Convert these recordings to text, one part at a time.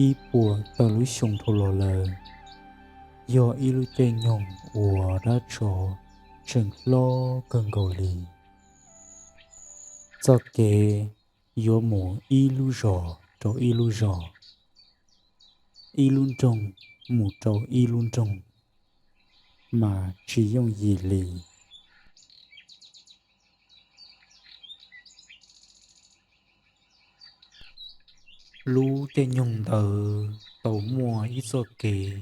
ib puas tawm lub xyoo dhau los lawm, yog ib lub caij nyoog uas dab tsov tseem hlob kawg nkaus li. Txoj kev yuav mus ib lub zos rau ib lub zos, ib lub nroog mus rau ib lub nroog, mas tsis yooj yim li. Lub caij nyoog ntawd tau muaj ib txoj kev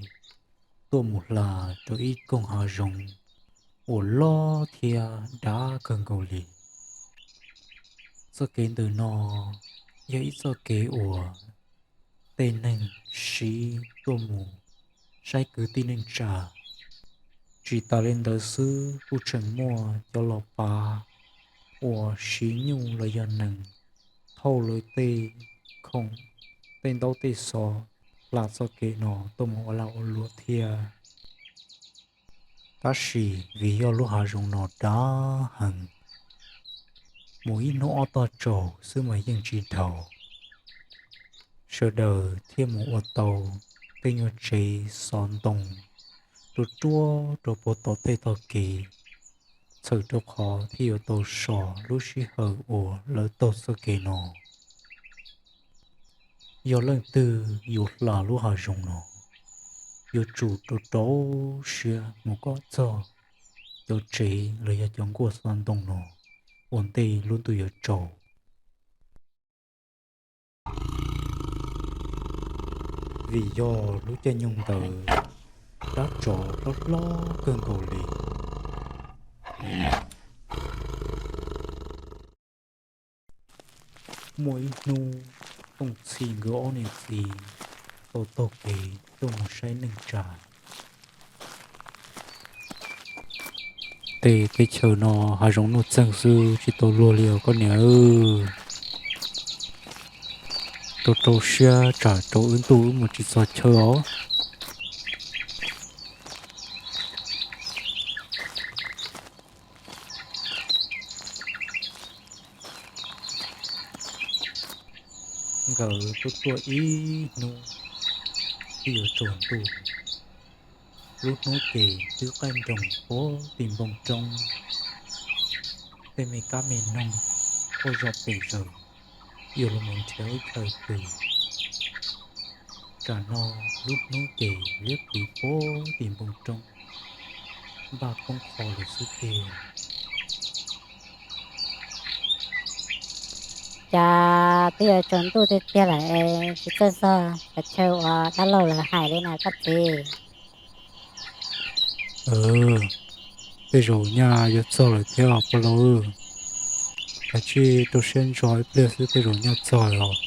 tuaj mus hla rau ib koog hav zoov uas loj thiab dav kawg nkaus li. Txoj kev ntawm no yog ib txoj kev uas tej neeg siv tuaj mus saib kwv tij neej tsa. Tsis tas li ntawd xwb, kuj tseem muaj cov los pav uas siv nyuj los yog nees thauj lawv tej khoom, tej ntaub tej xov hla txoj kev no tuaj mus ua lag ua luam thiab. Tab sis vim yog lub hav zoov no dav heev, mus ib hnub ob tog tsaus xwb mas yeej tsis dhau. Sawv daws thiaj mus ua tau tej nyuag tsev xov ntoo ruaj ruaj rau puag tom tej tog kev, txhawm rau qhov thiaj yuav tau so lub sij hawm uas lawv taug txoj kev no. Yog leej twg yuav hla lub hav zoov no, yuav tsum rau rau siab mus kom txog cov tsev los yog cov nkuaj xov ntoo no ua ntej lub ntuj yuav tsaus. Vim yog lub caij nyoog ntawd dab tsov hlob hlob kawg nkaus li. Muaj ib hnub, Tooj Txhij nkawd ob niam txiv tau taug kev tuaj mus saib neej tsa. Tej teb chaws no hav zoov nuj txeeg xwb tsis tau luag li os koj niam. Rau rau siab tsam rau wb ntuj wb mus tsis txog chaw os. Nkawd tuaj tuaj ib hnub twb yuav tsaus ntuj. Lub hnub ces twb qaij nroos puag tim npoo roob. Tej me kab me noog quaj zom pes zaws, yuav los mus nrhiav ib chaw pw. Tsam no lub hnub ces liab pliv puag tim npoo roob, npaj poob qho lawm xwb tiag. Cas twb yuav tsaus ntuj tiag tiag lawm es tsis txawj txog qhov chaw uas dab laug lawv hais li na koj txiv? Tej zaum nyaj yuav txog lawm thiab pog laus. Kav tsij rau siab ntso ib pliag xwb tej zaum nyaj txog lawm os.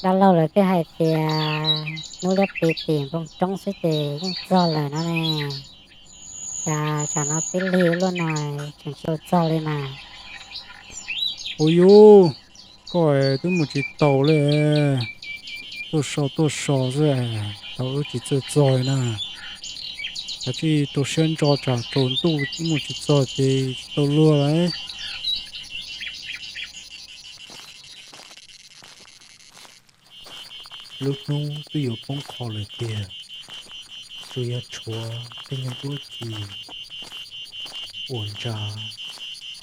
Dab laug lawv twb hais tias hnub liab pliv tim npoo roob xwb ces yeej txog lawm no ne. Cas tsam no twb lig ua luaj no tseem tsis tau txog li mas. Ua yus, koj twb mus tsis taus li. Tuaj so tuaj so xwb, tau wb tsis txawj txog li na. Kav tsij rau siab ntso tsam tsaus ntuj mus tsis txog ces tsis tau luag lawm. Lub hnub twb yuav poob qho lawm tiag, tsuas yog tshuav tej nyuag duab ci uas ntsa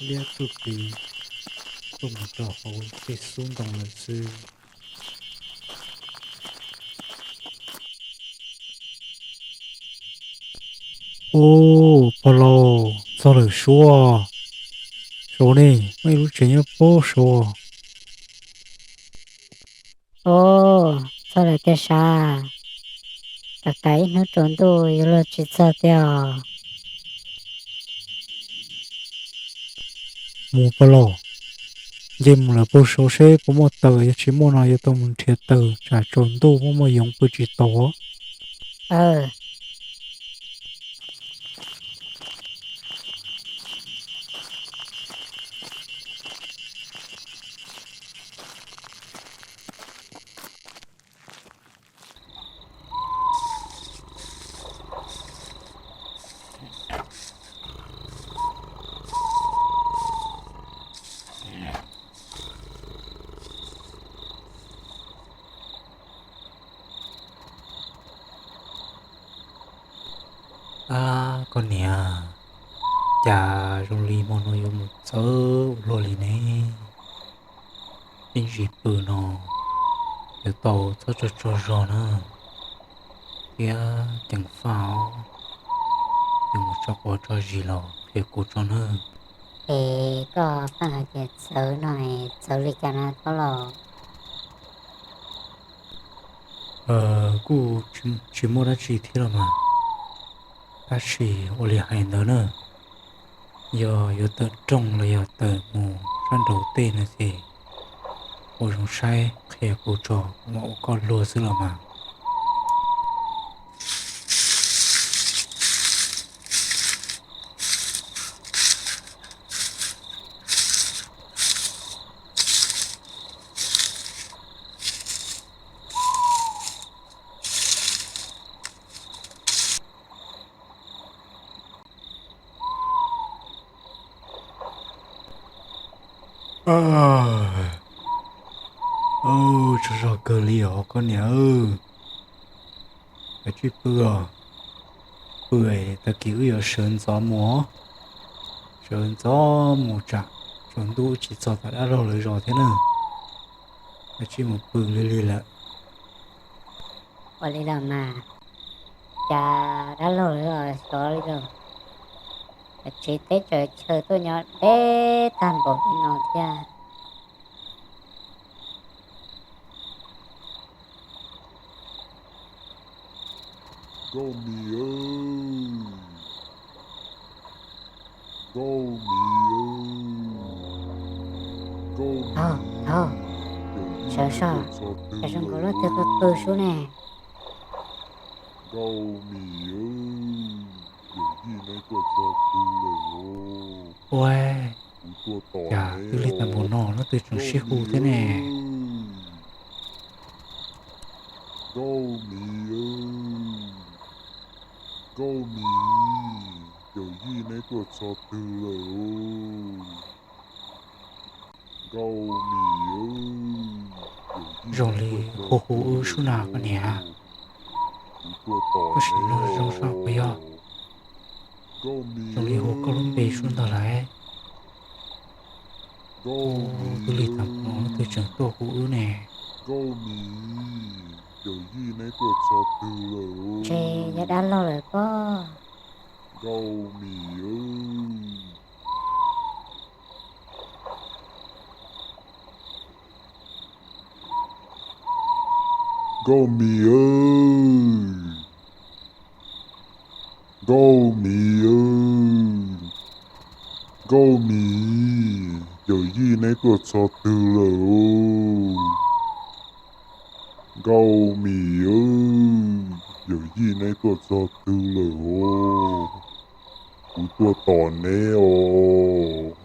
liab pliv tuaj mus rau hauv tej xub ntoo lawm xwb. Ub, pog laus, txog lawm suav. Suav ne, muaj ib lub tsev nyob puag suav. Ub, txog lawm tiag sav. Kav kav ib hnub tsaus ntuj yuav luag tsis txog tiag os. Mus pog laus, nce mus lawm puag suav seb puas muaj taws, yog tsis muaj no yuav tau mus nrhiav taws tsam tsaus ntuj muaj muaj yoov pw tsis tau. Ab koj niam, cas zoo li hmo no yuav mus txawv ua luaj li ne? Ib ntsis pw no yuav tau txhob tsaug tsaug zog na, thiab ceev faj os, yuav mus tso quav tso zis los qhia kuv tso nawb. Es koj pheej hais tias txawv no, txawv li cas na thaub laus? Kuj tsis muaj dab tsi thiab los mas, tab sis ua li hais ntawd na, yog yuav tawm rooj los yog tawm mus sab nraud tej no ces ua zoo saib qhia kuv tso, kuv mam ua koj luag xwb los mas. Tsaug zog kawg li os koj niam. Kav tsij pw os, pw es tag kis wb yuav sawv ntxov mus, sawv ntxov mus tsam tsaus ntuj wb tsis txog tom dab laug lawv zos thiab na. Kav tsij mus pw, lig lig lawm. Ua li los mas, cas dab laug lawv los xyov li lawm, tsev teb tsev chaw tuaj nyob deb tag npaum li no thiab. Nkauj Mim, Nkauj Mim, Nkauj Mim, sawv soj, cas zoo nkaus leej twg qw qw sub ne. Nkauj Mim, yawm yij neb tuaj txog twg lawm os? Ua, cas twb lig tag npaum no leej twg tseem sib hu thiab ne? Nkauj Mim, Nkauj Mim, yawm yij neb tuaj txog twg lawm os? Nkauj Mim, zoo li hu hu wb sub na koj niam. Koj sim nug zoo saib puas yog, zoo li hu koj lub npe sub ntag lauj. Twb lig tag npaum no leej twg tseem tuaj hu wb ne. Nkauj Mim, yawm yij neb tuaj txog twg lawm? Ntshe yog dab laug lawm pob. Nkauj Mim, Nkauj Mim, Nkauj Mim, Nkauj Mim, yawm yij neb tuaj txog twg lawm os? Nkauj Mim, yawm yij neb tuaj txog twg lawm os? Kuv tuaj tos neb os.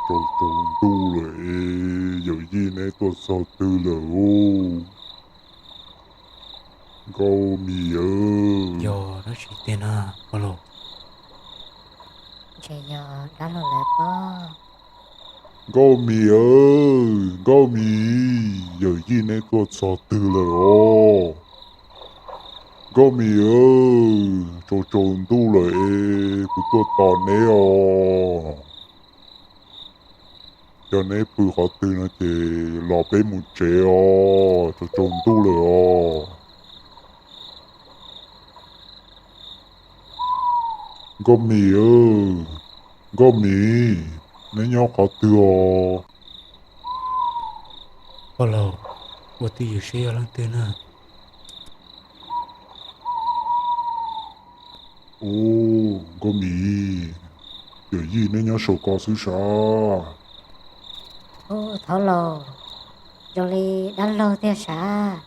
Tsaus tsaus ntuj lawm es yawm yij neb tuaj txog twg lawm os? Nkauj Mim, yog dab tsi tiag na pog laus? Ntshe yog dab laug lawv pob. Nkauj Mim, Nkauj Mim, yawm yij neb tuaj txog twg lawm os? Nkauj Mim, tsaus tsaus ntuj lawm es kuv tuaj tos neb os. Yog neb pw qhov twg no ces los peb mus tsev os, tsaus tsaus ntuj lawm os. Nkauj Mim, Nkauj Mim, neb nyob qhov twg os? Pog laus, ua twj ywm seb yog leej twg na. Ub, Nkauj Mim, yawm yij neb nyob saum ko xwb sav? Ub, thaub laus, zoo li dab laug tiag sav.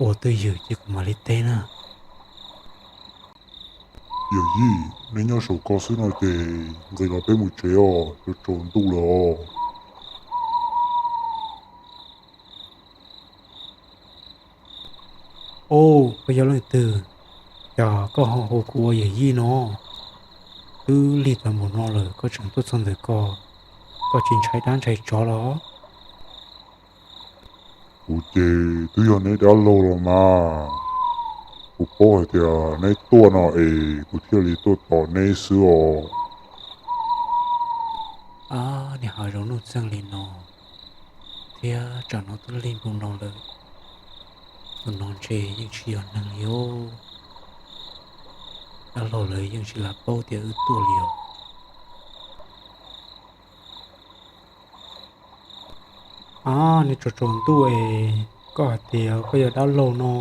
Ua twj ywm ces kuv mam li teb na. Yawm yij, neb nyob saum ko xwb no ces nqis los peb mus tsev os, tsaus tsaus ntuj lawm os. Ub, koj yog leej twg? Cas koj ho hu kuv ua yawm yij no? Twb lig tag npaum no lawm koj tseem tuaj txog ntawm ko, koj tsis ntshai dab ntshai tsov los? Kuv ces twb yog neb dab laug los mas. Kuv paub hais tias neb tuaj no es kuv thiaj li tuaj tos neb xwb os. Nws ho zoo nuj txeeg li no, thiab tsam no twb lig npaum no lawm, tus no ntshe yeej tsis yog neeg li os. Dab laug lawv yeej tsis lam paub tias wb tuaj li os. Ab, niag tsaus tsaus ntuj es, koj hais tias koj yog dab laug no,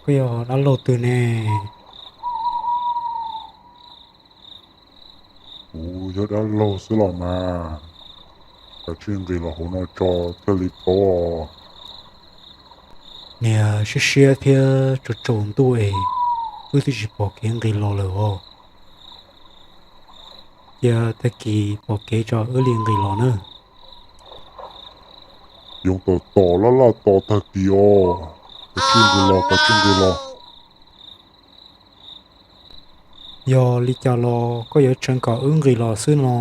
koj yog dab laug twg ne? Kuv yog dab laug xwb los mas. Koj cia li nqis los hauv no tso thiaj li paub. Niag siab siab thiab tsaus tsaus ntuj es, wb twb tsis pom kev nqis los lawm os. Cia tag kis pom kev tso wb li nqis los nawb. Yoov tom tom laj laj tos tag kis os. Koj cia li nqis los, koj cia li nqis los. Yog li cas los koj yuav tseev kom wb nqis los xwb no?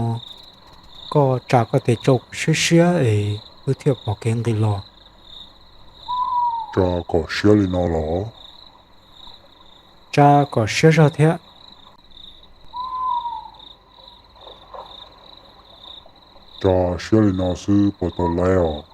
Koj tsa koj tes tsau siab siab es wb thiaj pom kev nqis los. Tsa kom siab li no los? Tsa kom siab zog thiab. Tsa siab li no xwb puas tau laiv os?